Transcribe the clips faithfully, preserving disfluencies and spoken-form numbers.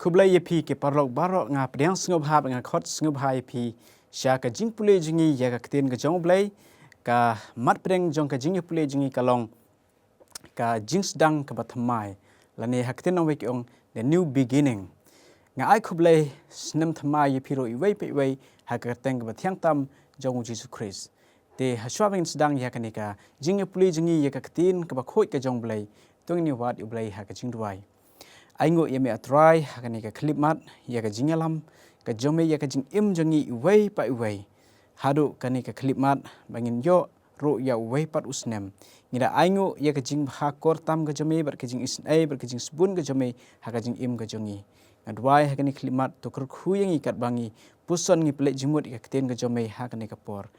Khublei ïa phi ki paralok baroh, nga pdiang sngewbha bad nga khot sngewbha ïa phi sha ka jingpule jong ngi ïa ka ktien ka jong U Blei. Ka mat pdeng jong ka jingïapule jong ngi ka long ka jingsdang kaba thymmai, lane ha ka ktien nongwei ki ong the new beginning. Nga ai khublei snem thymmai ïa phi ruh iwei pa iwei ha ka kyrteng kaba thiang tam jong U Jisu Khrist. Te hashwa ba ngin sdang ïa kane ka jingïapule jong ngi ïa ka ktien kaba khuid ka jong U Blei, to ngin ïa wad ïa U Blei ha ka jingduwai. Ainguh ïa me A Trai ha kane ka khyllipmat ïa ka jingïalam ka jong me ïa ka jingim jong ngi iwei pa iwei. Haduh kane ka khyllipmat ba ngin ïoh ruh ïa uwei pat u snem, ngi da ainguh ïa ka jingbha kor tam ka jong me bad ka jingisynei bad ka jingsbun ka jong me ha ka jingim ka jong ngi. Nga duwai ha kane ka khyllipmat to kyrkhu ïa ngi katba ngi puson, ngi pynleit jingmut ïa ka ktien ka jong me ha kane ka por.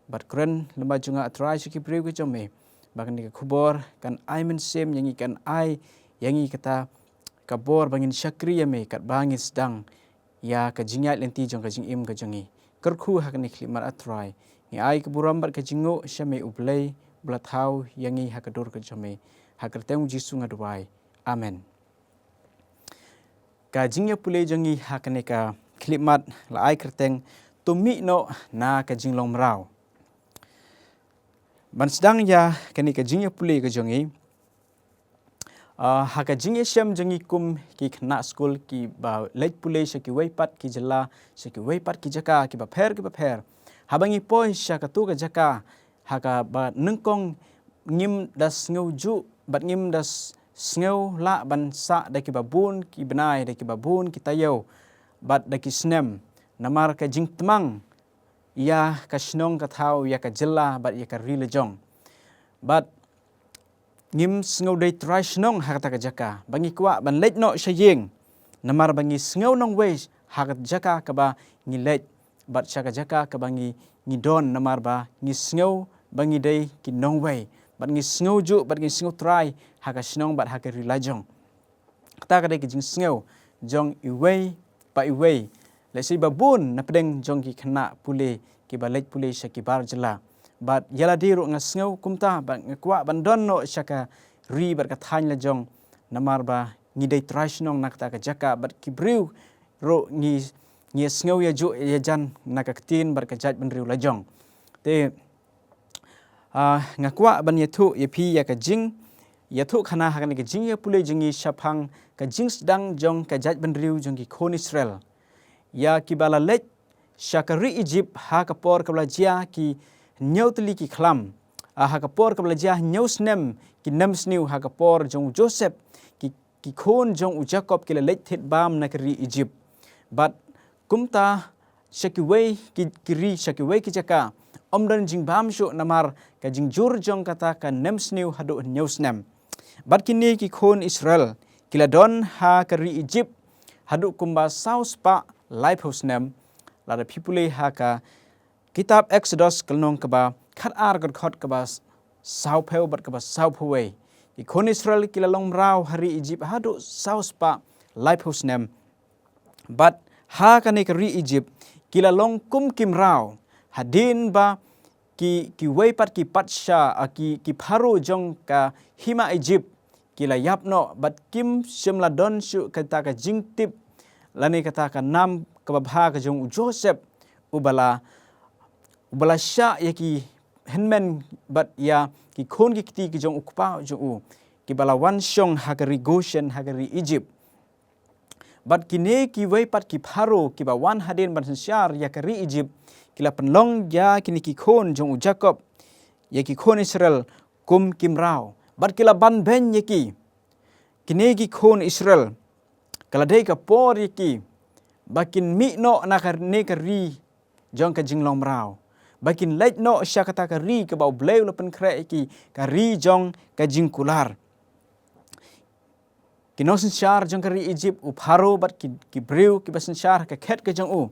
Bad kren lyngba jong nga A Trai sha ki briew ka jong me, ba kane ka khubor kan ai mynsiem ïa ngi, kan ai ïa ngi kata ka bor ba ngin shakri ïa me katba ngi sdang ïa ka jingïaid lynti jong ka jingim ka jong ngi. Kyrkhu ha kane ka khyllipmat A Trai, ngi ai ka burom bad ka jingnguh sha me U Blei ba la thaw ïa ngi ha ka dur ka jong me. Ha ka kyrteng U Jisu nga duwai. Amen. Ka jingïapule jong ngi ha kane ka khyllipmat la ai kyrteng To mih noh na ka jinglong mraw. Ban sdang ïa kane ka jingïapule ka jong ngi, ah, ha ka jingïashem jong ngi kum ki khynnah skul kiba leit pule sha kiwei pat ki jylla, sha kiwei pat ki jaka kiba pher kiba pher, haba ngi poi sha katu ka jaka ha kaba nyngkong ngim da sngew juh bad ngim da s-, sngew lah ban sah da kiba bun ki bnai, da kiba bun ki taïew bad da ki snem, namar ka jingtmang ïa ka shnong ka thaw, ïa ka jylla bad ïa ka ri lajong. Bad ngim sngew dei trai shnong ha kata ka jaka ba ngi kwah ban leit noh sha ïing, namar ba ngi sngew nongwei ha ka jaka kaba ngi leit bad sha ka jaka kaba ngi, ngi don, namar ba ngi sngew ba ngi dei ki nongwei bad ngi sngew juh bad ngi sngew trai ha ka shnong bad ha ka ri lajong. Kata ka dei ka jingsngew jong iwei pa iwei, lehse ba bun na pdeng jong ki khynnah pule kiba leit pule sha ki bar jylla. Bad ïa lade ruh nga sngew kumta, bad nga kwah ban don noh sha ka ri bad ka thaiñ lajong, namar ba ngi dei trai shnong na kata ka jaka bad ki briew ruh ngi, ngi sngew ïa juh ïa jan na ka ktien bad ka jaitbynriew lajong. Te, ah, nga kwah ban ïathuh ïa phi ïa ka jing, ïathuh khana ha kane ka jingïapule jong ngi shaphang ka jingsdang jong ka jaitbynriew jong ki khun Israel, ïa kiba la leit sha ka ri Egypt ha ka por kaba la jia ki hynñiew tylli ki khlam, ah, ha ka por kaba la jia hynñiew snem ki nemsniew ha ka por jong u Joseph, ki ki khun jong u Jakob ki la leit thied bam na ka ri Egypt. Bad kumta sha kiwei ki, ki ri, sha kiwei ki jaka, ym don jingbam shuh namar ka jingjur jong kata ka nemsniew haduh hynñiew snem. Bad kine ki khun Israel ki la don ha ka ri Egypt haduh kumba saw spah laiphew snem. Lada phi pule ha ka kitab Exodus ka lynnong kaba khatar, ka dkhot kaba s-, sawphew bad kaba sawphew wei, ki khun Israel ki la long mraw ha ri Egypt haduh saw spah laiphew snem. Bad ha kane ka ri Egypt ki la long kum ki mraw, hadien ba ki, kiwei pat ki patsha, ah, ki, ki pharaoh jong ka hima Egypt ki la ïap noh bad kim shym la don shuh kata ka jingtip lane kata ka nam kaba bha ka jong u Joseph, uba la, uba la shah ïa ki hynmen bad ïa ki khun ki kti ki jong u kpa jong u, kiba la wan shong ha ka ri Goshen ha ka ri Egypt. Bad kine kiwei pat ki pharaoh kiba wan hadien ban synshar ïa ka ri Egypt ki la pynlong ïa kine ki khun jong u Jakob, ïa ki khun Israel, kum ki mraw bad ki la ban beiñ ïa ki. Kine ki khun Israel ka la dei ka por ïa ki ba kin mih noh na kane ka ri jong ka jinglong mraw, ba kin leit noh sha kata ka ri kaba U Blei u la pynkhreh ïa ki, ka ri jong ka jingkular. Ki nongsynshar jong ka ri Egypt, u pharaoh bad ki, ki briew kiba synshar ha ka khet ka jong u,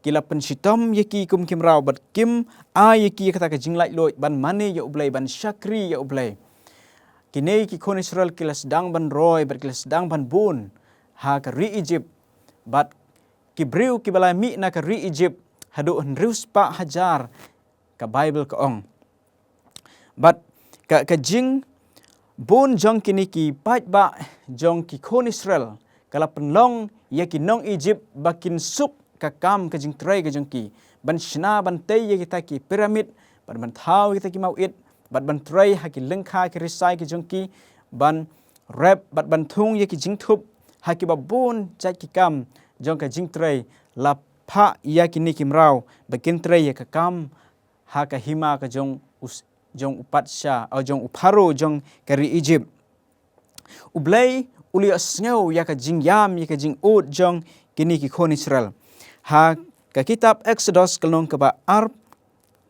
ki la pynshitom ïa ki kum ki mraw bad kim ai ïa ki ïa kata ka jinglaitluid ban mane ïa U Blei, ban shakri ïa U Blei. Kine ki khun Israel ki la sdang ban roi bad ki la sdang ban bun ha ka ri Egypt. Bad ki briew kiba la mih na ka ri Egypt haduh hynriew spah hajar, ka Baibl ka ong. Bad ka, ka jingbun jong kine ki paidbah jong ki khun Israel ka la pynlong ïa ki nong Egypt ba kin suk ka kam ka jingtrei ka jong ki, ban shna ban tei ïa kita ki pyramid, bad ban thaw ïa kita ki mawit, bad ban trei ha ki lyngkha ki risai ki jong ki, ban rep bad ban thung ïa ki jingthup ha kiba bun jait ki kam jong ka jingtrei. La phah ïa kine ki mraw ba kin trei ïa ka kam ha ka hima ka jong u, jong u patsha, o jong u Pharaoh jong ka ri Egypt. U Blei u la ïohsngew ïa ka jingïam, ïa ka jingud jong kine ki khun Israel. Ha ka kitab Exodus ka lynnong kaba ar,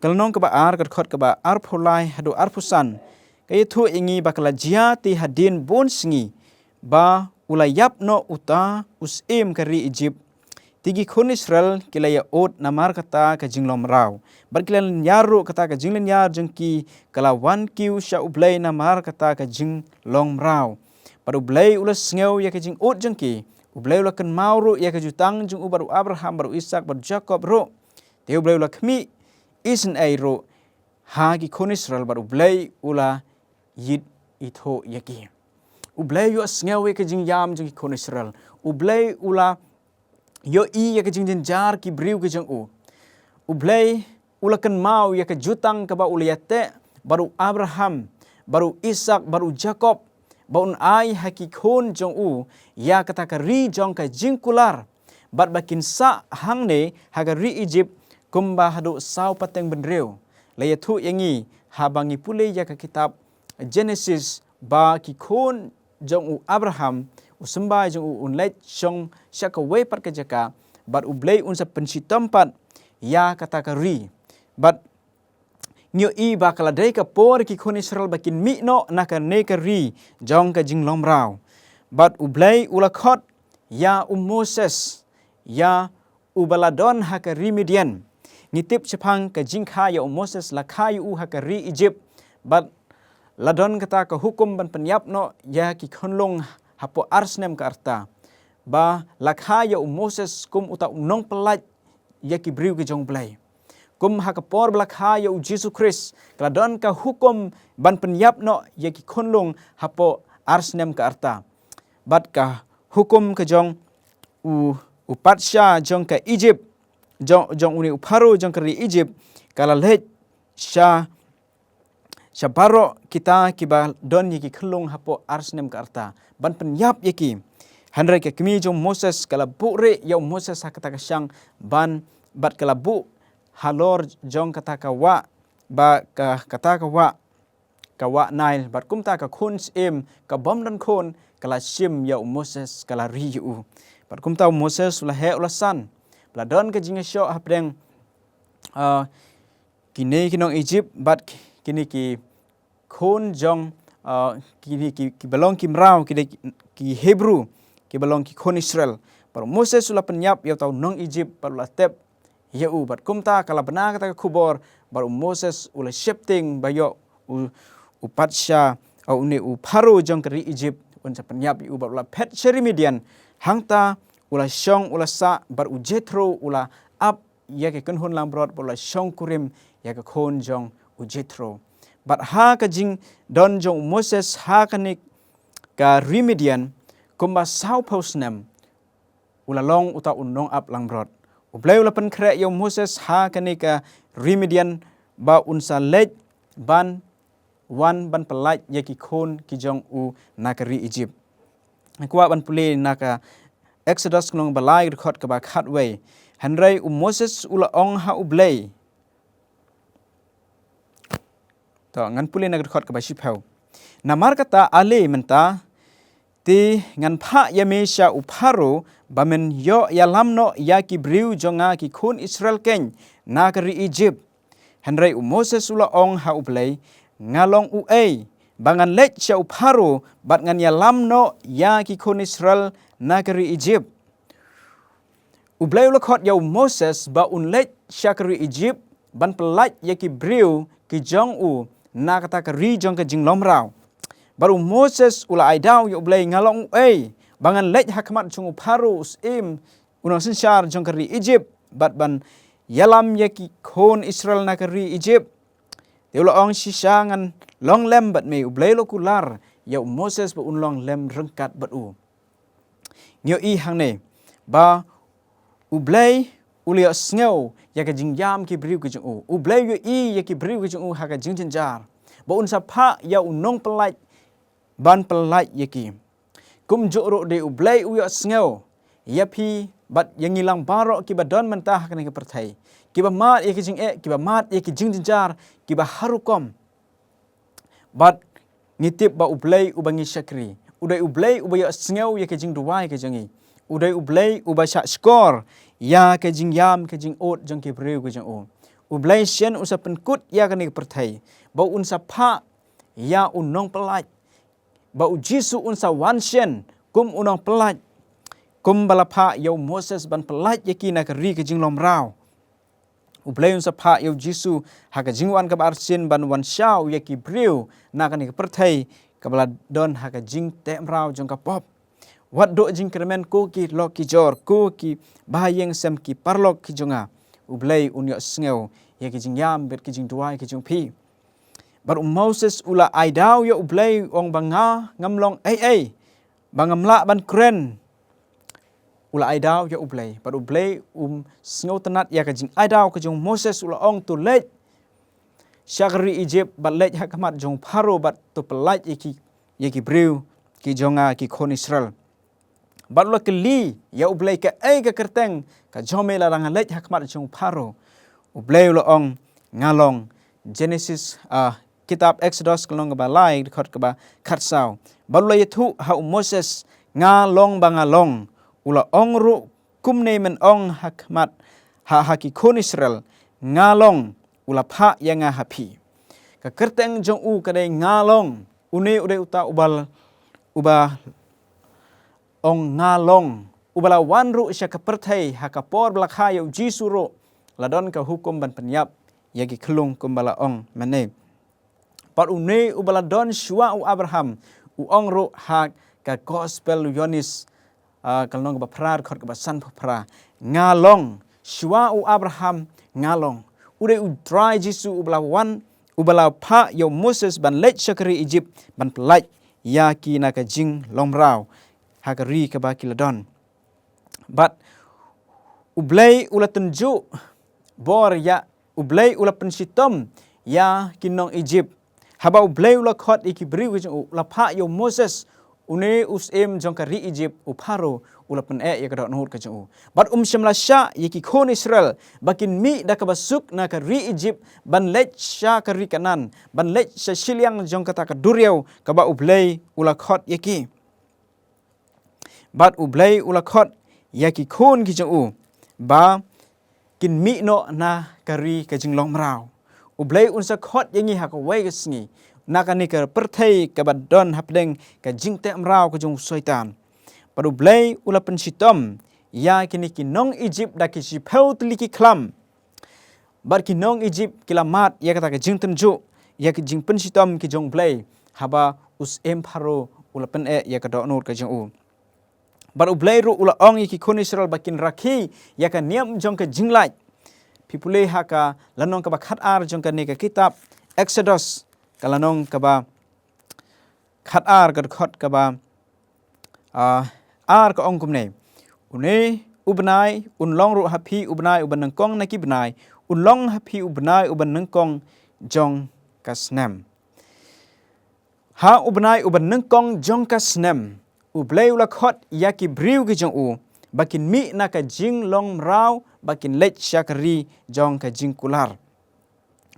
ka lynnong kaba ar, ka dkhot kaba arphew lai haduh arphew san, ka ïathuh ïa ngi ba ka la jia te hadien bun sngi ba u la ïap noh uta u syiem ka ri Egypt, te ki khun Israel ki la ïa ud namar kata ka jinglong mraw, bad ki la lynñiar ruh, kata ka jinglynñiar jong ki ka la wan kiew sha U Blei namar kata ka jinglong mraw. Bad U Blei u la sngew ïa ka jingud jong ki. U Blei u la kynmaw ruh ïa ka jutang jong u bad u Abraham, bad u Isak, bad u Jakob ruh. Te U Blei u la khmih isynei ruh ha ki khun Israel, bad U Blei u la ïit ithuh ïa ki. U Blei u ïohsngew ïa ka jingïam jong ki khun Israel. U Blei u la ïohi ïa ka jingjynjar ki briew ki jong u. U Blei u la kynmaw ïa ka jutang kaba u la ïateh bad u Abraham, bad u Isak, bad u Jakob, ba un ai ha ki khun jong u ïa kata ka ri jong ka jingkular, bad ba kin sah hangne ha ka ri Egypt kumba haduh saw pateng bynriew. La ïathuh ïa ngi haba ngi pule ïa ka kitab Genesis ba ki khun jong u Abraham, u symbai jong u, un leit shong sha kawei pat ka jaka, bad U Blei un sa pynshitom pat ïa kata ka ri. Bad ngi ïohi ba ka la dei ka por ki khun Israel ba kin mih noh na kane ka ri jong ka jinglong mraw. Bad U Blei u la khot ïa u Moses, ïa uba la don ha ka ri Midian. Ngi tip shaphang ka jingkha ïa u Moses, la kha ïa u ha ka ri Egypt, bad la don kata ka hukum ban pynïap noh ïa ki khunlung hapoh ar snem ka rta. Ba la kha ïa u Moses kum uta u nongpyllait ïa ki briew ki jong U Blei. Kum ha ka por ba la kha ïa u Jisu Khrist, ka la don ka hukum ban pynïap noh ïa ki khunlung hapoh ar snem ka rta. Bad ka hukum ka jong u, u patsha jong ka Egypt, jong, jong une u Pharaoh jong ka ri Egypt, ka la leit sha, sha baroh kita kiba don ïa ki khunlung hapoh ar snem ka rta, ban pynïap ïa ki. Hynrei ka kmie jong u Moses ka la buhrieh ïa u Moses ha kata ka shang, ban, bad ka la buh halor jong kata ka wah, ba ka, kata ka wah, ka wah Nail, bad kumta ka khun syiem ka bym don khun ka la shim ïa u Moses, ka la ri ïa u. Bad kumta u Moses u la heh u la san. Ba la don ka jingïashoh hapdeng, ah, kine ki nong Egypt bad kine ki khun jong, ah, kine ki, kiba long ki mraw, kine ki, ki Hebru, kiba long ki khun Israel. Bad u Moses u la pynïap ïa uta u nong Egypt, bad u la tep ïa u, bad kumta ka la bna kata ka khubor, bad u Moses u la sheptieng ba ïoh u, u patsha, ah, une u Pharaoh jong ka ri Egypt un sa pynïap ïa u, bad u la phet sha ri Midian. Hangta u la shong u la sah, bad u Jethro u la ap ïa ka kynhun langbrot, bad u la shongkurim ïa ka khun jong u Jethro. Bad ha ka jingdon jong u Moses ha kane ka ri Midian kumba sawphew snem, u la long uta u nongap langbrot. U Blei u la pynkhreh ïa u Moses ha kane ka ri Midian ba un sa leit ban wan ban pyllait ïa ki khun ki jong u na ka ri Egypt. Nga kwah ban pule na ka Exodus ka lynnong ba lai, ka dkhot kaba khatwei. Hynrei u Moses u la ong ha U Blei. To, ngan pule na ka dkhot kaba shiphew. Namar kata ale mynta, te ngan phah ïa me sha u Pharaoh, ba men ïoh ïalam noh ïa ki briew jong nga ki khun Israel keiñ na ka ri Egypt. Hynrei u Moses u la ong ha U Blei, nga long uei ba ngan leit sha u Pharaoh bad ngan ïalam noh ïa ki khun Israel na ka ri Egypt? U Blei u la khot ïa u Moses ba un leit sha ka ri Egypt ban pyllait ïa ki briew ki jong u na kata ka ri jong ka jinglong mraw. Bad u Moses u la ai daw ïa U Blei, nga long uei ba ngan leit ha khmat jong u Pharaoh u syiem u nongsynshar jong ka ri Egypt, bad ban ïalam ïa ki khun Israel na ka ri Egypt? Te u la ong, shisha ngan long lem bad me. U Blei u la kular ïa u Moses ba un long lem ryngkat bad u. Ngi ïohi hangne ba U Blei u la ïohsngew ïa ka jingïam ki briew ki jong u. U Blei u ïohi ïa ki briew ki jong u ha ka jingjynjar. Ba un sa phah ïa u nongpyllait ban pyllait ïa ki. Kumjuh ruh dei U Blei u ïohsngew ïa phi bad ïa ngi lang baroh kiba don mynta ha kane ka pyrthei, kiba mad ïa ki jingeh, kiba mad ïa ki jingjynjar, kiba har rukom. Bad ngi tip ba U Blei uba ngi shakri u dei U Blei uba ïohsngew ïa ka jingduwai ka jong ngi. U dei U Blei uba shah shkor ïa ka jingïam ka jingud jong ki briew ka jong u. U Blei shen u sa pynkut ïa kane ka pyrthei ba un sa phah ïa u nongpyllait, ba U Jisu un sa wan shen kum u nongpyllait, kum ba la phah ïa u Moses ban pyllait ïa ki na ka ri ka jinglong mraw. U Blei un sa phah ïa U Jisu ha ka jingwan kaba arsien ban wan shaw ïa ki briew na kane ka pyrthei kaba la don ha ka jingteh mraw jong ka pop. Wat duh jingkyrmen ko ki lok ki jor, ko ki bahaïing sem ki paralok ki jong nga. U Blei un ïohsngew ïa ki jingïam bad ki jingduwai ki jong phi. Bad u Moses u la ai daw ïa U Blei, u ong ba nga ngam long ei ei, ba ngam lah ban kren. U la ai daw ïa U Blei, bad U Blei um sngewtynnad ïa ka jingai daw ka jong u Moses, u la ong to leit sha ka ri Egypt bad leit ha khmat jong u Pharaoh bad to pyllait ïa ki, ïa ki briew ki jong nga ki khun Israel. Bad u la kylli ïa U Blei kaei ka kyrteng ka jong me lada nga leit ha khmat jong u Pharaoh. U Blei u la ong nga long. Genesis, ah, kitab Exodus ka lynnong kaba lai dkhot kaba khatsaw. Bad u la ïathuh ha u Moses nga long ba nga long. U la ong ruh kumne men ong ha khmat ha, ha ki khun Israel nga long u la phah ïa nga ha phi. Ka kyrteng jong u ka dei nga long. Une u dei uta uba, uba ong nga long. Uba la wan ruh sha ka pyrthei ha ka por ba la kha ïa u Jisu ruh la don ka hukum ban pynïap ïa ki khyllung kumba la ong mynne. Bad une uba la don shuwa u Abraham u ong ruh ha ka gospel u Ïoannis, ah, ka lynnong kaba phra dkhot kaba sanphew phra. Nga long shuwa u Abraham nga long. U dei U Trai Jisu uba la wan, uba la phah ïa u Moses ban leit sha ka ri Egypt ban pyllait ïa ki na ka jinglong mraw ha ka ri kaba ki la don. Bad U Blei u la tynjuh bor ïa, U Blei u la pynshitom ïa ki nong Egypt. Haba U Blei u la khot ïa ki briew ki jong u, u la phah ïa u Moses, une u syiem jong ka ri Egypt, u Pharaoh u la pyneh ïa ka dohnud ka jong u. Bad um shym la shah ïa ki khun Israel ba kin mih da kaba suk na ka ri Egypt ban leit sha ka ri Kanaan, ban leit sha shiliang jong kata ka duriaw kaba U Blei u la khot ïa ki. Bad U Blei u la khot ïa ki khun ki jong u ba kin mih noh na ka ri ka jinglong mraw. U Blei un sa khot ïa ngi ha kawei ka sngi na kane ka pyrthei kaba don hapdeng ka jingteh mraw ka jong u Soitan. Bad U Blei u la pynshitom ïa kine ki nong Egypt da ki shiphew tylli ki khlam. Bad ki nong Egypt ki la mad ïa kata ka jingtynjuh ïa ka jingpynshitom ki jong U Blei haba u syiem Pharaoh u la pyneh ïa ka dohnud ka jong u. Bad U Blei ruh u la ong ïa ki khun Israel ba kin rakhe ïa ka niam jong ka jinglait. Phi pule ha ka lynnong kaba khatar jong kane ka kitab Exodus, ka lynnong kaba khatar ka dkhot kaba, ah, ar ka ong kumne. Une u bnai un long ruh ha phi u bnai uba nyngkong na ki bnai, un long ha phi u bnai uba nyngkong jong ka snem. Ha u bnai uba nyngkong jong ka snem U Blei u la khot ïa ki briew ki jong u ba kin mih na ka jinglong mraw ba kin leit sha ka ri jong ka jingkular.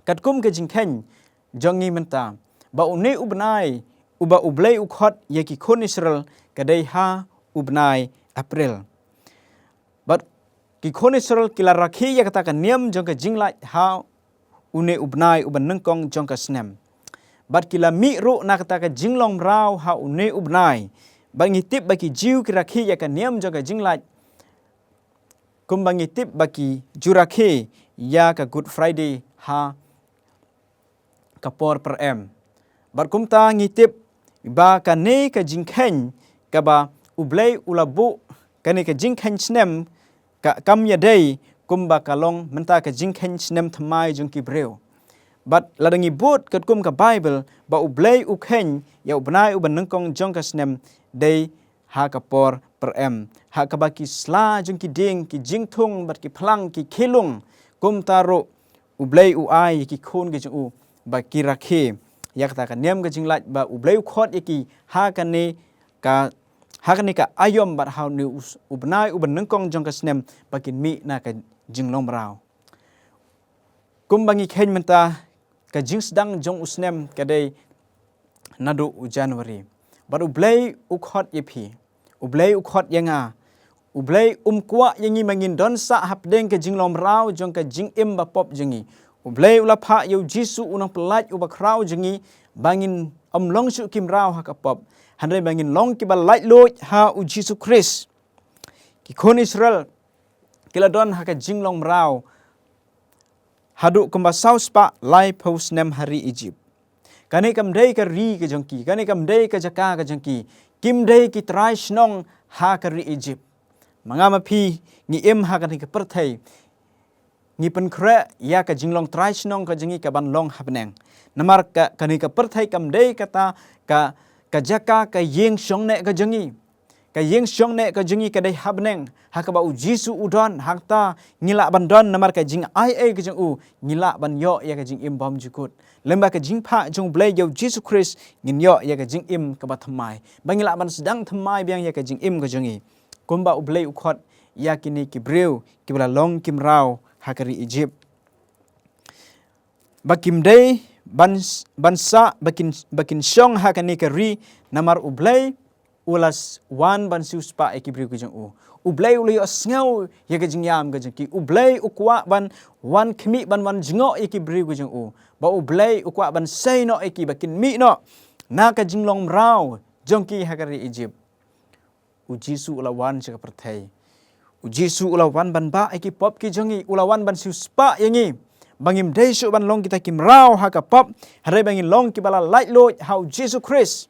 Katkum ka jingkheiñ jong ngi mynta ba une u bnai uba U Blei u khot ïa ki khun Israel ka dei ha u bnai April. Bad ki khun Israel ki la rakhe ïa kata ka niam jong ka jinglait ha une u bnai uba nyngkong jong ka snem. Bad ki la mih ruh na kata ka jinglong mraw ha une u bnai. Bad ngi tip ba ki Jiw ki rakhe ïa ka niam jong ka jinglait kumba ngi tip ba ki ju rakhe ïa ka Good Friday ha ka por pyrem. Bad kumta ngi tip ba kane ka jingkheiñ kaba U Blei u la buh, kane ka jingkheiñ snem ka kam ïadei kumba ka long mynta ka jingkheiñ snem thymmai jong ki briew. Bad lada ngi bud katkum ka Baibl ba U Blei u kheiñ ïa u bnai uba nyngkong jong ka snem dei ha ka por pyrem, ha kaba ki sla jong ki dieng, ki jingthung bad ki phlang ki khie lung. Kumta ruh U Blei u ai ïa ki khun ki jong u ba ki rakhe ïa kata ka niam ka jinglait, ba U Blei u khot ïa ki ha kane ka, ha kane ka aïom bad ha une u s-, u bnai u ba nyngkong jong ka snem ba kin mih na ka jinglong mraw. Kumba ngi kheiñ mynta, ka jingsdang jong u snem ka dei naduh u January. Bad U Blei u khot ïa phi, U Blei u khot ïa nga. U Blei um kwah ïa ngi ba ngin don sah hapdeng ka jinglong mraw jong ka jingim ba pop jong ngi. U Blei u la phah ïa U Jisu u nongpyllait u ba khraw jong ngi ba ngin ym long shuh ki mraw ha ka pop, hynrei ba ngin long ki ba laitluid ha U Jisu Khrist. Ki khun Israel ki la don ha ka jinglong mraw haduh kumba saw spah laiphew snem ha ri Egypt. Kane kam dei ka ri ka jong ki, kane kam dei ka jaka ka jong ki. Kim dei ki trai shnong ha ka ri Egypt. Ma nga ma phi ngi im ha kane ka pyrthei, ngi pynkhreh ïa ka jinglong trai shnong ka jong ngi ka ban long ha bneng. Namar ka, kane ka pyrthei kam dei kata ka, ka jaka ka ïing shong neh ka jong ngi. Ka ïing shong neh ka jong ngi ka dei ha bneng, ha kaba U Jisu u don. Hangta ngi lah ban don namar ka jingai ei ka jong u, ngi lah ban ïoh ïa ka jingim bymjukut. Lem bad ka jingphah jong U Blei ïa U Jisu Khrist ngin ïoh ïa ka jingim kaba thymmai, ba ngi lah ban sdang thymmai biang ïa ka jingim ka jong ngi. Kumba U Blei u khot ïa kine ki briew ki ba la long ki mraw ha ka ri Egypt, ba kim dei ban s-, ban sah, ba kin, ba kin shong ha kane ka ri, namar U Blei u la s-, wan ban siewspah ïa ki briew ki jong u. U Blei u la ïohsngew ïa ka jingïam ka jong ki. U Blei u kwah ban wan khmih, ban wan jngoh ïa ki briew ki jong u. Ba U Blei u kwah ban sei noh ïa ki ba kin mih noh na ka jinglong mraw jong ki ha ka ri Egypt. U Jisu u la wan sha ka pyrthei. U Jisu u la wan ban bah ïa ki pop ki jong ngi, u la wan ban siewspah ïa ngi, ba ngim dei shuh ban long kita ki mraw ha ka pop, hynrei ba ngin long ki ba la laitluid ha U Jisu Khrist.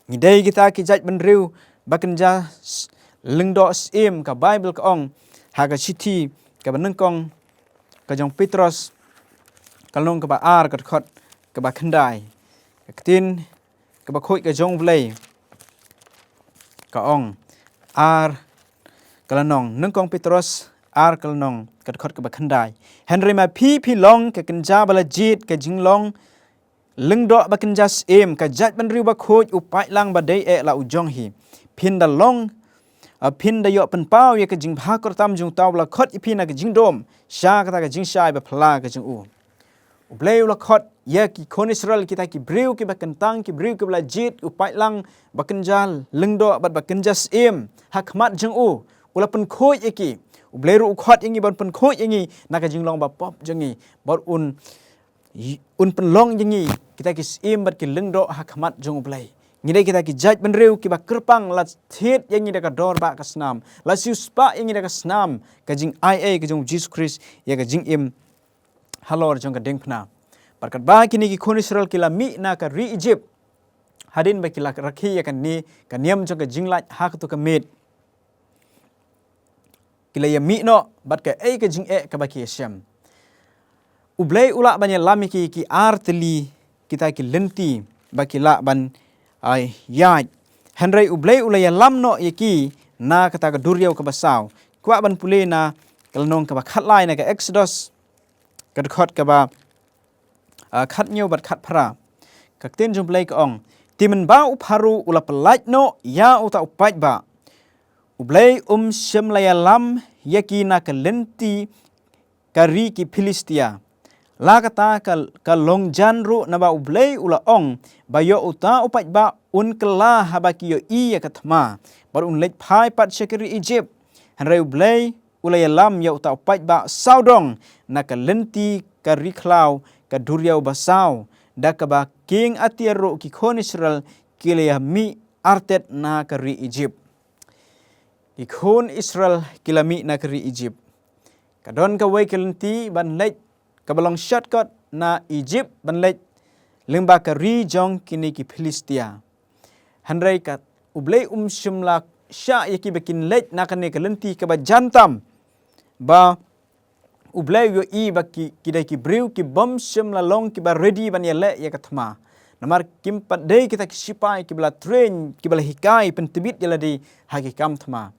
Ngi dei kita ki jaitbynriew ba kynja s-, lyngdoh syiem. Ka Baibl ka ong ha ka shithi kaba nyngkong ka jong Petros, ka lynnong kaba ar, ka dkhot kaba khyndai. Ka ktien kaba khuid ka jong U Blei ka ong, ar ka lynnong, nyngkong Petros ar ka lynnong, ka dkhot kaba khyndai: Hynrei ma phi, phi long ka kynja ba la jied, ka jinglong lyngdoh ba kynja syiem, ka jaitbynriew bakhuid, u paidlang ba dei eh la u jong hi. Phin da long, a, phin da ïoh pynpaw ïa ka jingbha kyrtam jong uta u la khot ïa phi na ka jingdum sha kata ka jingshai ba phylla ka jong u. U Blei u la khot ïa ki khun Israel, kita ki briew ki ba kyntang, ki briew ki ba la jied, u paidlang ba kynja lyngdoh bad ba kynja syiem ha khmat jong u. U la pynkhuid ïa ki. U Blei ruh u khot ïa ngi ban pynkhuid ïa ngi na ka jinglong ba pop jong ngi, bad un, un pynlong ïa ngi kita ki syiem bad ki lyngdoh ha khmat jong U Blei. Ngi dei kita ki jaitbynriew ki ba kyrpang, la thied ïa ngi da ka dor ba ka snam, la siewspah ïa ngi da ka snam ka jingai ei ka jong U Jisu Khrist ïa ka jingim halor jong ka diengphna. Bad katba kine ki khun Israel ki la mih na ka ri Egypt, hadien ba ki la rakhe ïa kane ka niam jong ka jinglait ha kato ka miet, ki la ïa mih noh bad kaei ka jingeh kaba ki ïa shem. U Blei u lah ban ïalam ïa ki, ki ar tylli kita ki lynti ba ki lah ban, ai, ïaid. Hynrei U Blei u la ïalam noh ïa ki na kata ka duriaw kaba saw. Kwah ban pule na ka lynnong kaba khatlai na ka Eksodos, ka dkhot kaba, a, khathynñiew bad khatphra. Ka ktien jong U Blei ka ong: Te mynba u Pharaoh u la pyllait noh ïa uta u paidbah, U Blei um shym la ïalam ïa ki na ka lynti ka ri ki Philistia. La kata ka, ka long jan ruh, naba U Blei u la ong ba ïa uta u paidbah un kylla haba ki ïohi ïa ka thma, bad un leit phai pat sha ka ri Egypt. Hynrei U Blei u la ïalam ïa uta u paidbah sawdong na ka lynti ka ri khlaw, ka duriaw ba saw, da kaba king atiar ruh ki khun Israel ki la ïa mih artet na ka ri Egypt. Ki khun Israel ki la mih na ka ri Egypt. Ka don kawei ka lynti ban leit kaba long shortcut na Egypt ban leit lyngba ka ri jong kine ki Philistia. Hynrei ka U Blei um shym la shah ïa ki ba kin leit na kane ka lynti kaba jan tam, ba U Blei u ïohi ba ki, ki dei ki briew ki bym shym la long ki ba ready ban ïaleh ïa ka thma. Namar kim pat dei kita ki sipai kiba la train, kiba la hikai pyntbit ïa lade ha ki kam thma.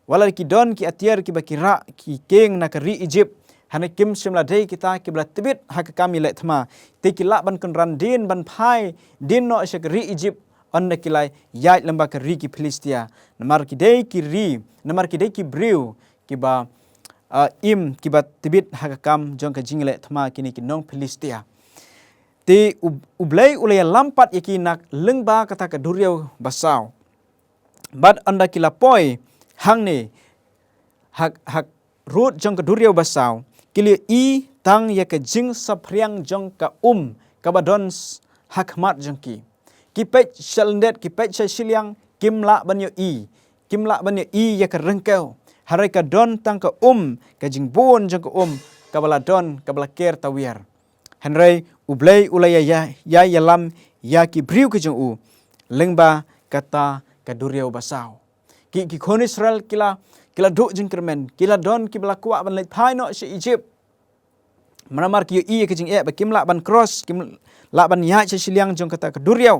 Wat la ki don ki atiar kiba ki rah ki keng na ka ri Egypt, hynrei kim shym la dei kita kiba la tbit ha ka kam ïaleh thma. Te ki lah ban kynran dien ban phai dien noh sha ka ri Egypt, ynda ki la ïaid lyngba ka ri ki Philistia. Namar ki dei ki ri, namar ki dei ki briew kiba, ah, im, kiba tbit ha ka kam jong ka jingïaleh thma, kine ki nong Philistia. Te U, U Blei u la ïalam pat ïa ki na lyngba kata ka duriaw basaw. Bad ynda ki la poi hangne ha, ha rud jong ka duriaw basaw, ki la ïohi tang ïa ka jingsaphriang jong ka um kaba don s-, ha khmat jong ki. Ki peit sha lyndet, ki peit sha shiliang, kim lah ban ïohi, kim lah ban ïohi ïa ka ryngkew. Hynrei ka don tang ka um, ka jingbun jong ka um kaba la don, kaba la ker tawiar. Hynrei U Blei u la ïa, ïa, ïa, ïalam ïa ki briew ki jong u lyngba kata ka duriaw basaw. Ki, ki khun Israel ki la, ki la duh jingkyrmen, ki la don kiba la kwah ban leit phai noh sha Egypt. Namar ki ïohi ïa ka jingeh ba kim lah ban cross, kim lah ban ïaid sha shiliang jong kata ka duriaw.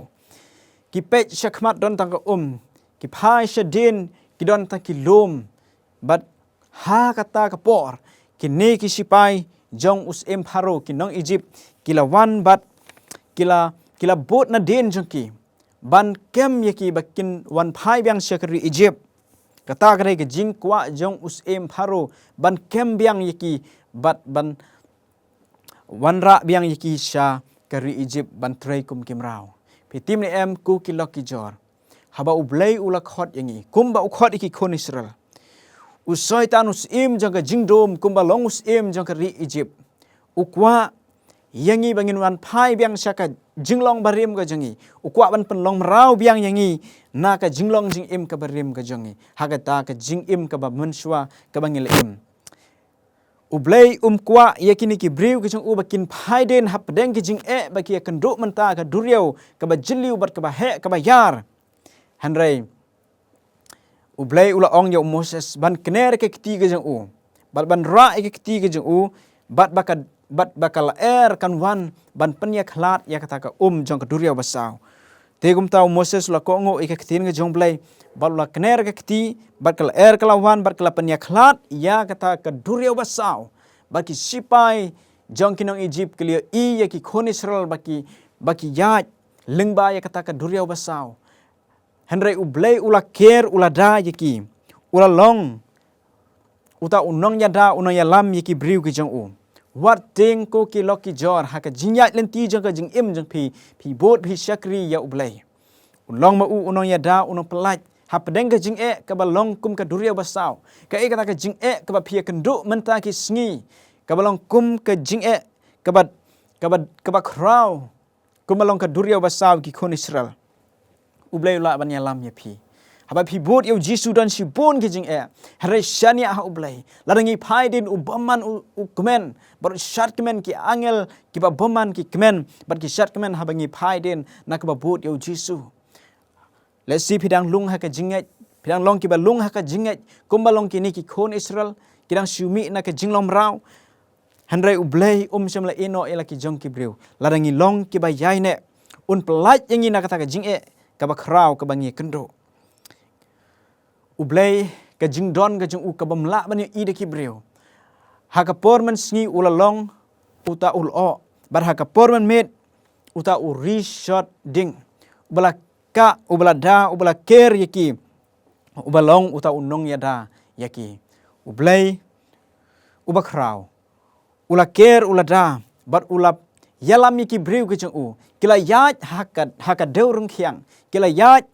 Ki peit sha khmat don tang ka um, ki phai shadien ki don tang ki lum. Bad ha kata ka por, kine ki sipai jong u syiem Pharaoh, ki nong Egypt, ki la wan bad ki la, ki la bud nadien jong ki ban kem ïa ki ba kin wan phai biang sha ka ri Egypt. Kata ka dei ka jingkwah jong u syiem Pharaoh ban kem biang ïa ki bad ban wanrah biang ïa ki sha ka ri Egypt ban trei kum ki mraw. Phi tip ne em ko ki lok ki jor, haba U Blei u la khot ïa ngi, kumba u khot ïa ki khun Israel, u Soitan, u syiem jong ka jingdum, kumba long u syiem jong ka ri Egypt, u kwah ïa ngi ba ngin wan phai biang sha ka jinglong barim ka jong ngi. U kwah ban pynlong mraw biang ïa ngi na ka jinglong jingim kaba rim ka jong ngi, ha kata ka jingim kaba mynshuwa kaba ngi la im. U Blei um kwah ïa kine ki briew ki jong u ba kin phai dien hapdeng ki jingeh ba ki ïakynduh mynta, ka duriaw kaba jylliew bad kaba heh, kaba ïar. Hynrei U Blei u la ong ïa u Moses ban kner ka kti ka jong u, bad ban rah ïa ka kti ka jong u, bad ba ka, bad ba ka lyer kan wan ban pynïakhlad ïa kata ka um jong ka duriaw basaw. Te kumta u Moses u la kohnguh ïa ka ktien ka jong U Blei, bad u la kner ka kti, bad ka lyer ka la wan, bad ka la pynïakhlad ïa kata ka duriaw basaw. Bad ki sipai jong ki nong Egypt ki la ïohi ïa ki khun Israel ba ki, ba ki ïaid lyngba ïa kata ka duriaw basaw. Hynrei U Blei u la ker, u la da ïa ki, u la long uta u nongïada, u nongïalam ïa ki briew ki jong u. Wat tieng ko ki lok ki jor, ha ka jingïaid lynti jong ka jingim jong phi, phi bud phi shakri ïa U Blei. U long ma u u nongïada, u nongpyllait hapdeng ka jingeh kaba long kum ka duriaw basaw. Kaei kata ka jingeh kaba phi ïakynduh mynta ki sngi, kaba long kum ka jingeh kaba, kaba, kaba khraw, kumba long ka duriaw basaw, ki khun Israel. U Blei u lah ban ïalam ïa phi. Haba phi bud ïa u Jisu don shibun ki jingeh. Hynrei shaniah ha U Blei. Lada ngi phai dien u bymman u, u kmen, bad u shad kmen, ki angel kiba bymman ki kmen bad ki shad kmen haba ngi phai dien na kaba bud ïa u Jisu. Lehse phi dang lung ha ka jingngeit, phi dang long kiba lung ha ka jingngeit, kumba long kine ki khun Israel, ki dang shu mih na ka jinglong mraw. Hynrei U Blei um shym la ïehnoh ïa la ki jong ki briew. Lada ngi long kiba ïaineh, un pyllait ïa ngi na kata ka jingeh kaba khraw kaba ngi ïakynduh. U Blei, ka jingdon ka jong u ka bym lah ban ïohi da ki briew. Ha ka por mynsngi u la long uta u lyoh, bad ha ka por mynmiet uta u rishot ding. Uba la kah, uba la da, uba la ker ïa ki, uba long uta u nongïada ïa ki. U Blei uba khraw u la ker, u la da, bad u la ïalam ïa ki briew ki jong u. Ki la ïaid ha ka, ha ka dew ryngkhiang. Ki la ïaid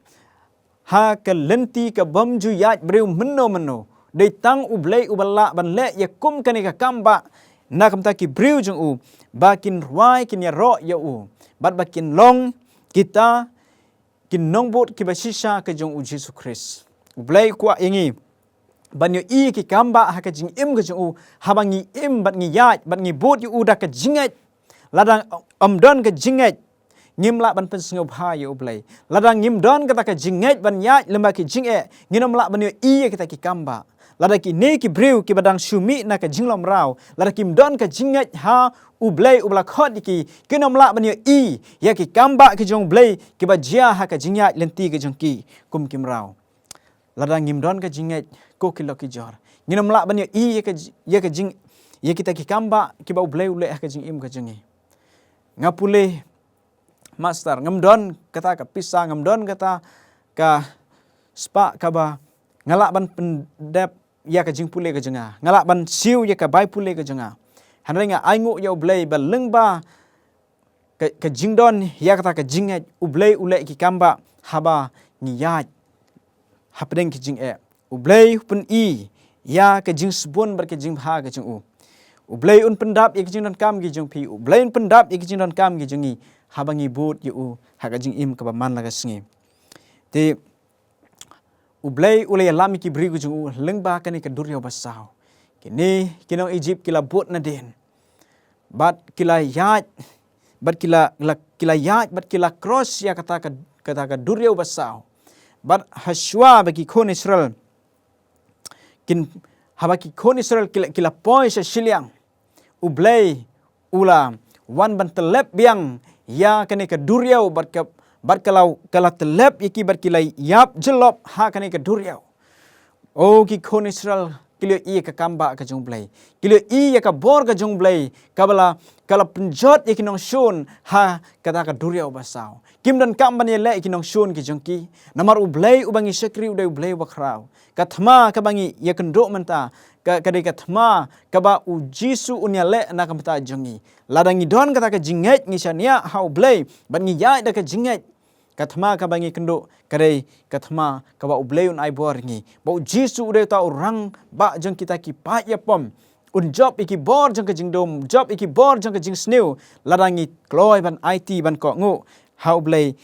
ha ka lynti ka bym ju ïaid briew mynno mynno. Dei tang U Blei uba lah ban leh ïa kum kane ka kam ba na ka bynta ki briew jong u, ba kin rwai, kin ïaroh ïa u, bad ba kin long kita ki nongbud kiba shisha ka jong u Jisu Khrist. U Blei u kwah ïa ngi ban ïohi ki kam ba ha ka jingim ka jong u, haba ngi im bad ngi ïaid bad ngi bud ïa u da ka jingngeit. Lada ym don ka jingngeit, ngim lah ban pynsngewbha ïa U Blei. Lada ngim don kata ka jingngeit ban ïaid lyngba ki jingeh, ngin ym lah ban ïohi ïa kita ki kam ba. Lada kine ki briew kiba dang shu mih na ka jinglong mraw, lada kim don ka jingngeit ha U Blei uba la khot ïa ki, kin ym lah ban ïohi ïa ki kambah ki jong U Blei kiba jia ha ka jingïaid lynti ka jong ki kum ki mraw. Lada ngim don ka jingngeit, ko ki lok ki jor, ngin ym lah ban ïohi ïa ka ji-, ïa ka jing, ïa kita ki kambah kiba U Blei u leh ha ka jingim ka jong ngi. Nga pule, Master, ngam don kata ka pisa, ngam don kata ka spah kaba nga lah ban pyndep ïa ka jingpule ka jong nga, nga lah ban siew ïa ka bai pule ka jong nga. Hynrei nga ainguh ïa U Blei ba lyngba ka, ka jingdon ïa kata ka jingngeit, U Blei u leh ki kambah haba ngi ïaid hapdeng ki jingeh. U Blei u pyni ïa ka jingsbun bad ka jingbha ka jong u. U Blei un pyndap ïa ki jingdonkam ki jong phi, U Blei un pyndap ïa ki jingdonkam ki jong ngi, haba ngi bud ïa u ha ka jingim kaba man la ka sngi. Te U Blei u la ïalam ïa ki briew ki jong u lyngba kane ka duriaw basaw. Kine ki nong Egypt ki la bud nadien, bad ki la ïaid, bad ki la, la, ki la ïaid, bad ki la cross ïa kata ka, kata ka duriaw basaw. Bad hashwa ba ki khun Israel kin, haba ki khun Israel ki la, ki la poi sha shiliang, U Blei u la wan ban tyllep biang ïa kane ka duriaw, bad ka, bad ka la, ka la tyllep ïa ki, bad ki la ïap jyllop ha kane ka duriaw. O ki khun Israel, ki la ïohi ïa ka kambah ka jong U Blei, ki la ïohi ïa ka bor ka jong U Blei kaba la, ka la pynjot ïa ki nongshun ha kata ka duriaw basaw. Kim donkam ban ïaleh ïa ki nongshun ki jong ki, namar U Blei uba ngi shakri u dei U Blei uba khraw. Ka thma kaba ngi ïakynduh mynta, ka, ka dei ka thma kaba U Jisu un ïaleh na ka bynta jong ngi. Lada ngi don kata ka jingngeit, ngi shaniah ha U Blei bad ngi ïaid da ka jingngeit, ka thma kaba ngi kynduh ka dei ka thma kaba U Blei un ai bor ïa ngi. Ba U Jisu u dei uta u rangbah jong kita ki paid ïapom. Un jop ïa ki bor jong ka jingdum, jop ïa ki bor jong ka jingsniew, lada ngi kloi ban aiti ban kohnguh ha U Blei,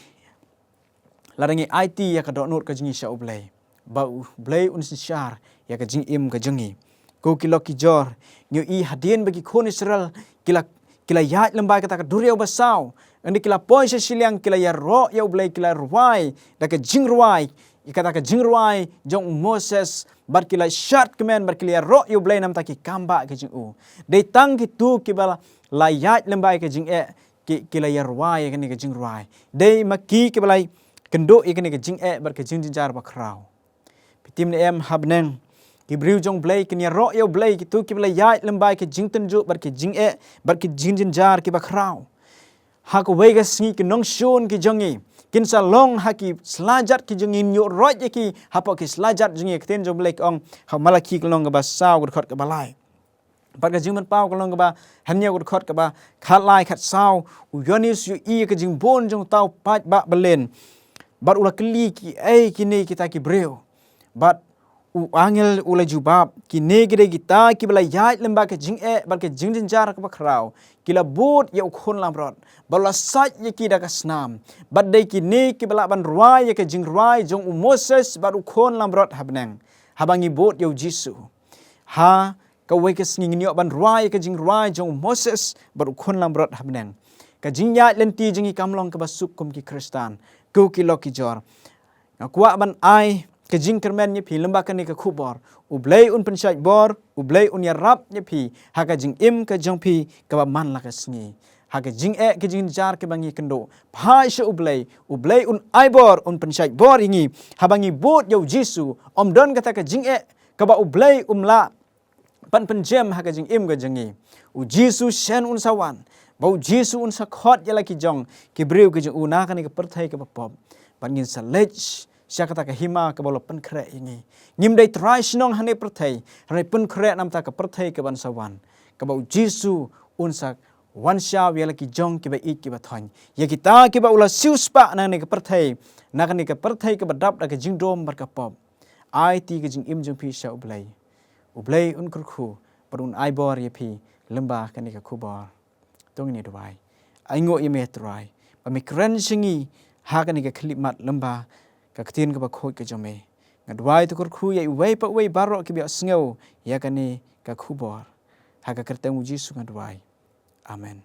lada ngi aiti ïa ka dohnud ka jong ngi sha U Blei, ba U Blei un synshar ïa ka jingim ka jong ngi. Ko ki lok ki jor, ngi ïohi hadien ba ki khun Israel ki la, ki la ïaid lyngba kata ka duriaw basaw, hynda ki la poi sha shiliang ki la ïaroh ïa U Blei, ki la rwai da ka jingrwai, ïa kata ka jingrwai jong u Moses, bad ki la shad kmen, bad ki la ïaroh ïa U Blei namar ki kambah ka jong u. Dei tang kito kiba la, la ïaid lyngba ka jingeh, ki, ki la ïarwai ïa kane ka jingrwai. Dei ma ki kiba la kynduh ïa kane ka jingeh bad ka jingjynjar bakhraw. Phi tip ne em, ha bneng ki briew jong U Blei kin ïaroh ïa U Blei, kito kiba la ïaid lyngba ka jingtynjuh bad ka jingeh bad ka jingjynjar kiba khraw. Ha kawei ka sngi ki nongshun ki jong ngi kin sa long ha ki slajat ki jong ngi, ngin ïuhroit ïa ki hapoh ki slajat jong ngi. Ka ktien jong U Blei ka ong ha u Malakhi ka lynnong kaba saw, ka dkhot kaba lai. Bad ka Jingpynpaw ka lynnong kaba hynñiew, ka dkhot kaba khatlai khatsaw, u Ïoannis u ïohi ïa ka jingbun jong uta u paidbah balen, bad u la kylli, kiei kine kita ki briew? Bad u angel u la jubab, kine ki dei kita kiba la ïaid lyngba ka jingeh bad ka jingjynjar kaba khraw, ki la bud ïa u khun langbrot, bad u la sait ïa ki da ka snam. Bad dei kine kiba lah ban rwai ïa ka jingrwai jong u Moses bad u khun langbrot ha bneng, haba ngi bud ïa u Jisu. Ha kawei ka sngi ngin ïoh ban rwai ïa ka jingrwai jong u Moses bad u khun langbrot ha bneng. Ka jingïaid lynti jong ngi kam long kaba suk kum ki Khristan. Ko ki lok ki jor, nga kwah ban ai ka jingkyrmen ïa phi lyngba kane ka khubor. U Blei un pynshait bor, U Blei un ïarap ïa phi ha ka jingim ka jong phi kaba man la ka sngi. Ha ka jingeh ka jingjynjar kaba ngi kynduh, phai sha U Blei, U Blei un ai bor, un pynshait bor ïa ngi haba ngi bud ïa u Jisu. Ym don kata ka jingeh kaba U Blei um lah ban pynjem ha ka jingim ka jong ngi. U Jisu shen un sa wan, ba u Jisu un sa khot ïa la ki jong ki briew ki jong u na kane ka pyrthei kaba pop. Bad ngin sa leit sha kata ka hima kaba u la pynkhreh ïa ngi. Ngim dei trai shnong ha kane ka pyrthei, hynrei pynkhreh namar ka pyrthei kaban sa wan, kaba u Jisu un sa wan shaw ïa la ki jong kiba ïeit kiba thoiñ, ïa kita kiba u la siewspah na kane ka pyrthei, na kane ka pyrthei kaba dap da ka jingdum bad ka pop. Aiti ka jingim jong phi sha U Blei. U Blei un kyrkhu bad un ai bor ïa phi lyngba kane ka khubor. To ngin ïa duwai. Ainguh ïa me Trai, ba me kren sha ngi ha kane ka khyllipmat lyngba ka ktien kaba khuid ka jong me. Nga duwai to kyrkhu ïa iwei pa iwei baroh kiba ïohsngew ïa kane ka khubor. Ha ka kyrteng u Jisu nga duwai. Amen.